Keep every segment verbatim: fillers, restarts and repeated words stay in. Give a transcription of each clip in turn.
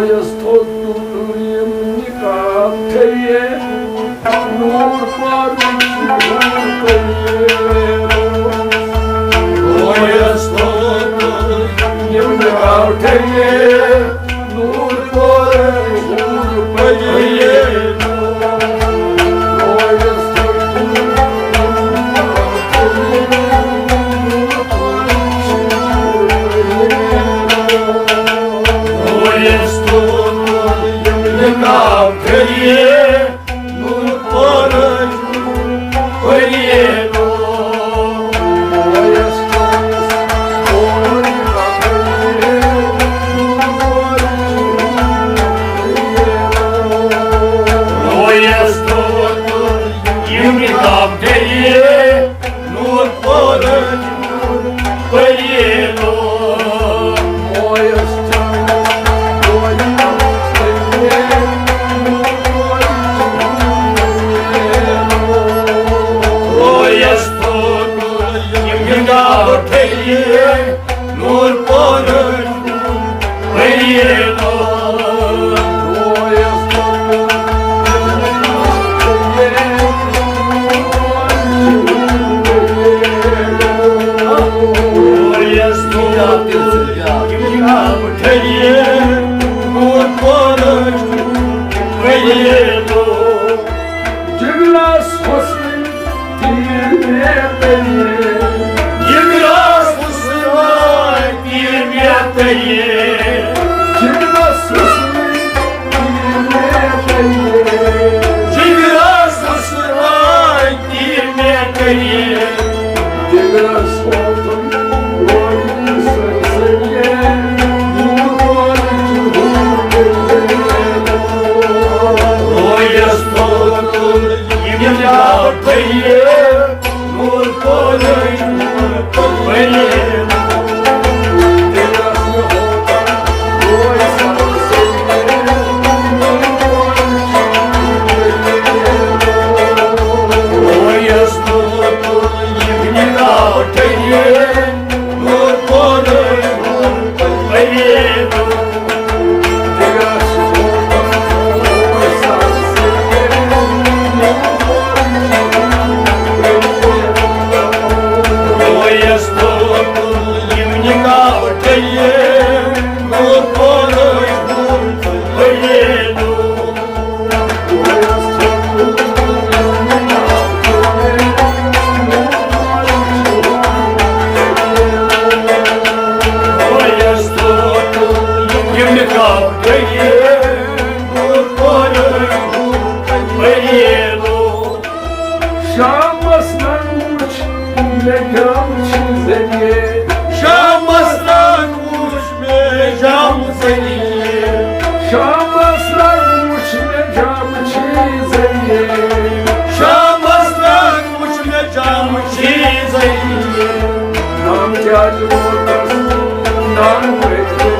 یس تھوٚد تُل یِم نقاب تھٲیِتھ، نوٗر پورٕچ نوٗر پٔریٖنو۔ یس تھوٚد تُل یِم نقاب تھٲیِتھ، نوٗر پورٕچ نوٗر پٔریٖنو۔ یس تھوٚد تُل یِم نقاب تھٲیِتھ، نوٗر پورٕچ نوٗر پٔریٖنو۔ یس تھوٚد تُل یِم نقاب تھٲیِتھ، نوٗر پورٕچ نوٗر پٔریٖنو۔ یس تھوٚد تُل یِم نقاب تھٲیِتھ، نوٗر پورٕچ نوٗر پٔریٖنو۔ یس تھوٚد تُل یِم نقاب تھٲیِتھ، نوٗر پورٕچ نوٗر پٔریٖنو۔ یس تھوٚد تُل یِم نقاب تھٲیِتھ، نوٗر پورٕچ نوٗر پٔریٖنو۔ جگرس حسن تیٖر مےٚ تٔلۍ۔ جگرس حسن تیٖر مےٚ تٔلۍ۔ جگرس حسن تیٖر مےٚ تٔلۍ۔ جگرس حسن تیٖر مےٚ تٔلۍ۔ جگرس ووتُن روزِ سرسبزے، نوٗر پورٕچ نوٗر پٔریٖنو۔ یس تھوٚد تُل یِم نقاب تھٲیِتھ، نوٗر پورٕچ نوٗر پٔریٖنو۔ یس تھوٚد تُل یِم نقاب تھٲیِتھ، نوٗر پورٕچ نوٗر پٔریٖنو۔ یس تھوٚد تُل یِم نقاب تھٲیِتھ، نوٗر پورٕچ نوٗر پٔریٖنو۔ یس تھوٚد تُل یِم نقاب تھٲیِتھ، نوٗر پورٕچ نوٗر پٔریٖنو۔ شامس رنگ وُچھ مےٚ جامہٕ چھی ذٔریعے۔ شامس رنگ وُچھ مےٚ جامہٕ ذٔریعے۔ شامس رنگ وُچھ مےٚ جامہٕ چھی ذٔریعے۔ شامس رنگ وُچھ مےٚ جامہٕ چھی ذٔریعے۔ نام کیٛاہ چھُ لوٹس؟ نام کیٛاہ چھُ؟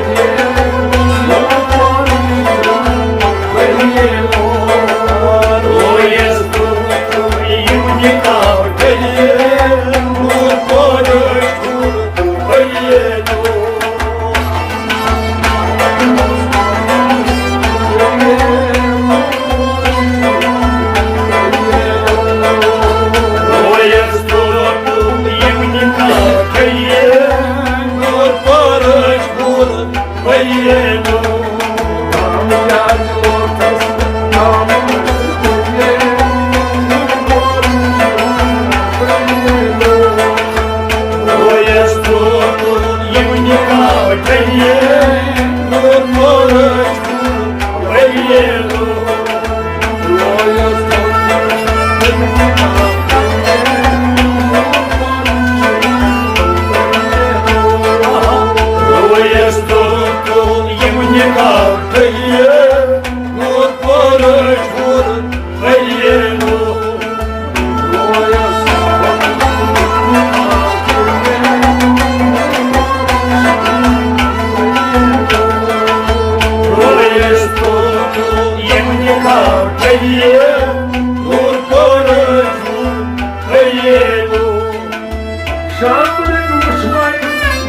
شامرٕنۍ وٕچھمَے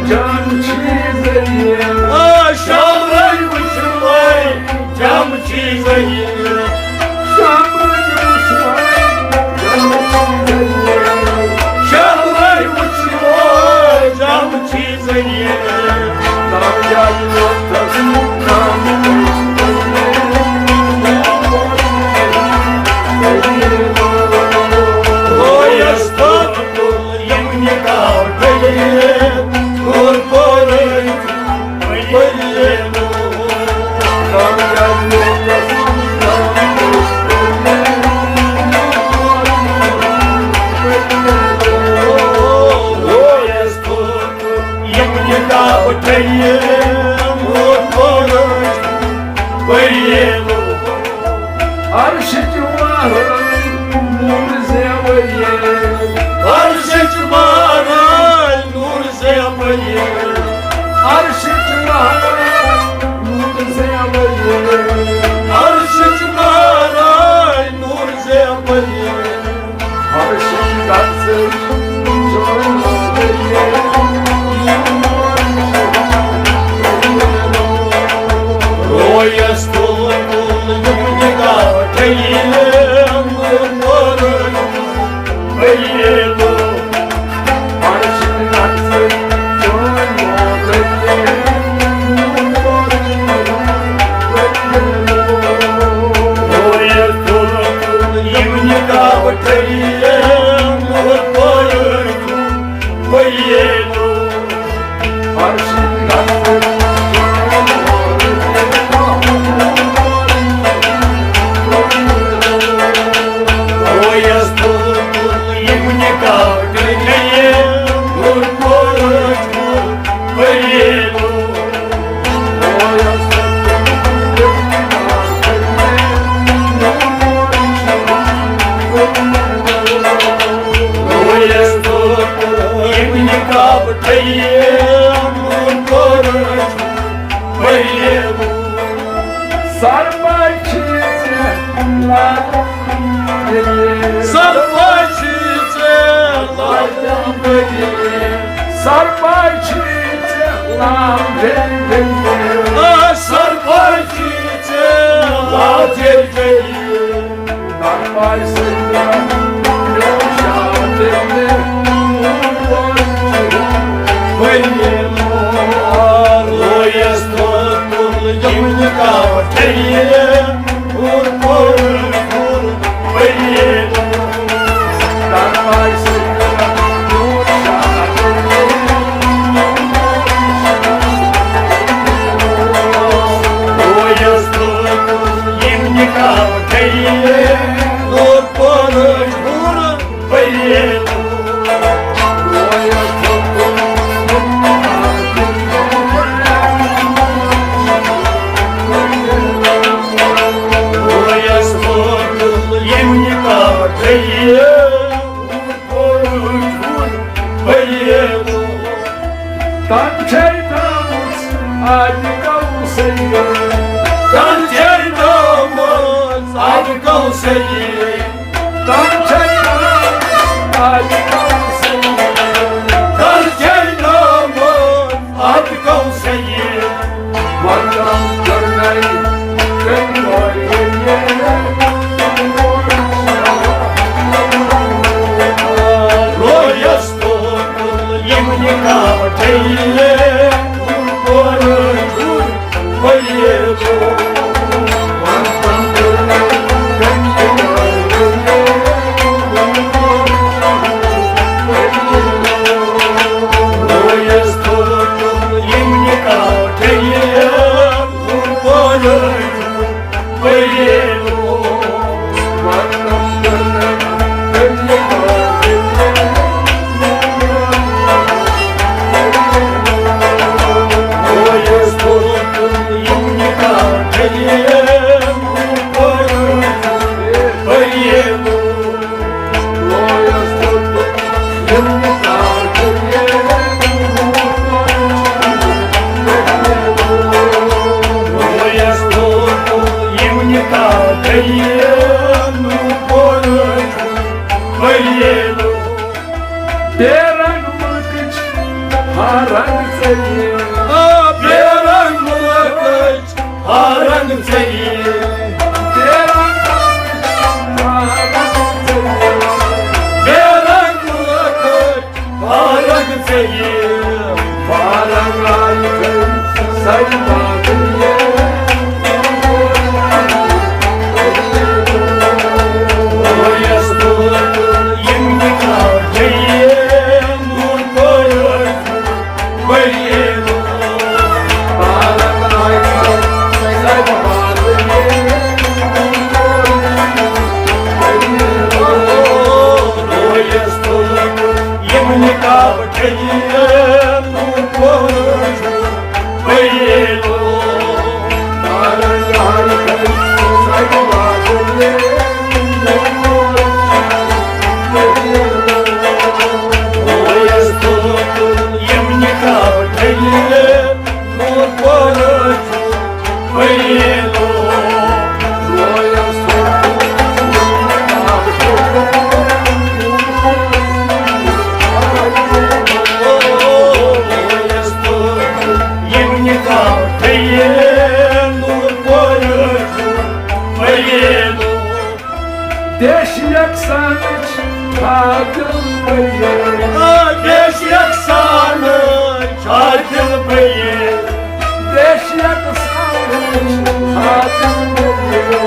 جام چھی ذٔریعے۔ آ، شامرٕنۍ وٕچھمَے عرشٕچ مہراے نوٗر زیوَے۔ عرشٕچ مہراے نوٗر زیوَے۔ عرشٕچ مہراے نوٗر زیوَے۔ عرشٕچ مہراے نوٗر زیوَے۔ عرشٕچ عرشٕچ رویس تُل تُل یِم نِگاہ ٹھیٖل، نوٗر نوٗر ٹھیٖل۔ سرپاے چھی ژےٚ لال دلیل۔ سرپاے چھی ژےٚ لال دلیل۔ سرپاے چھی ژےٚ لال دلیل۔ آ، سرپاے چھی ژےٚ لال دلیل۔ سرپاے سۭتۍ درٛاو شاہ دلیل۔ ؤنِو رویس تُل تُل یِم نِگاہ ٹھیٖل۔ تن چھے تھٲومٕژ آبِ کوثری۔ تن چھے تھٲومٕژ آبِ کوثری۔ تن چھے تھٲومٕژ آبِ کوثری۔ تن چھے تھٲومٕژ آبِ کوثری۔ وطن کٔرنَے تٔمۍ واریاہ۔ رویس تُل تُل یِم نِگاہ ٹھیٖل۔ بے رنگ ملکٕچ ہا رنگ ژٔلۍ۔ آ، بے رنگ ملکٕچ ہا رنگ ژٔلۍ۔ بے رنگ ملکٕچ ہا رنگ ژٔلۍ۔ بے رنگ ملکٕچ ہا رنگ ژٔلۍ۔ ہا رنگ آیہِ سجدہ۔ سانٕچ فاضل بٔیِن۔ آ، بیش یکسانٕچ فاضل بٔیِن۔ بیش یکسانٕچ فاضل بٔیِن۔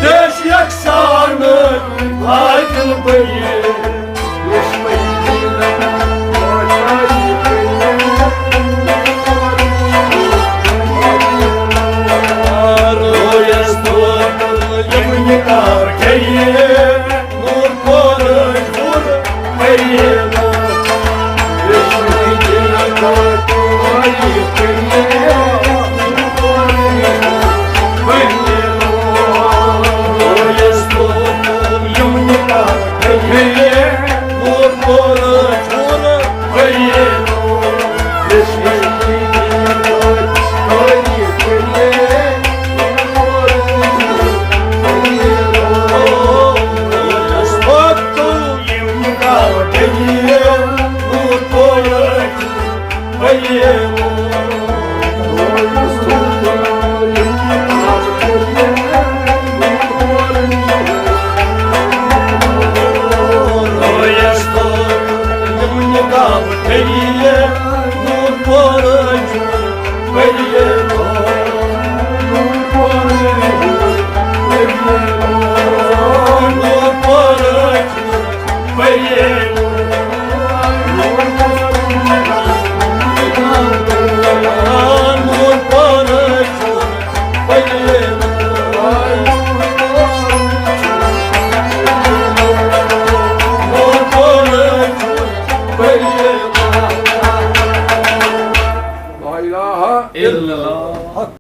بیش یکسانٕچ فاضل بٔیِن۔ لا الہ الا اللہ۔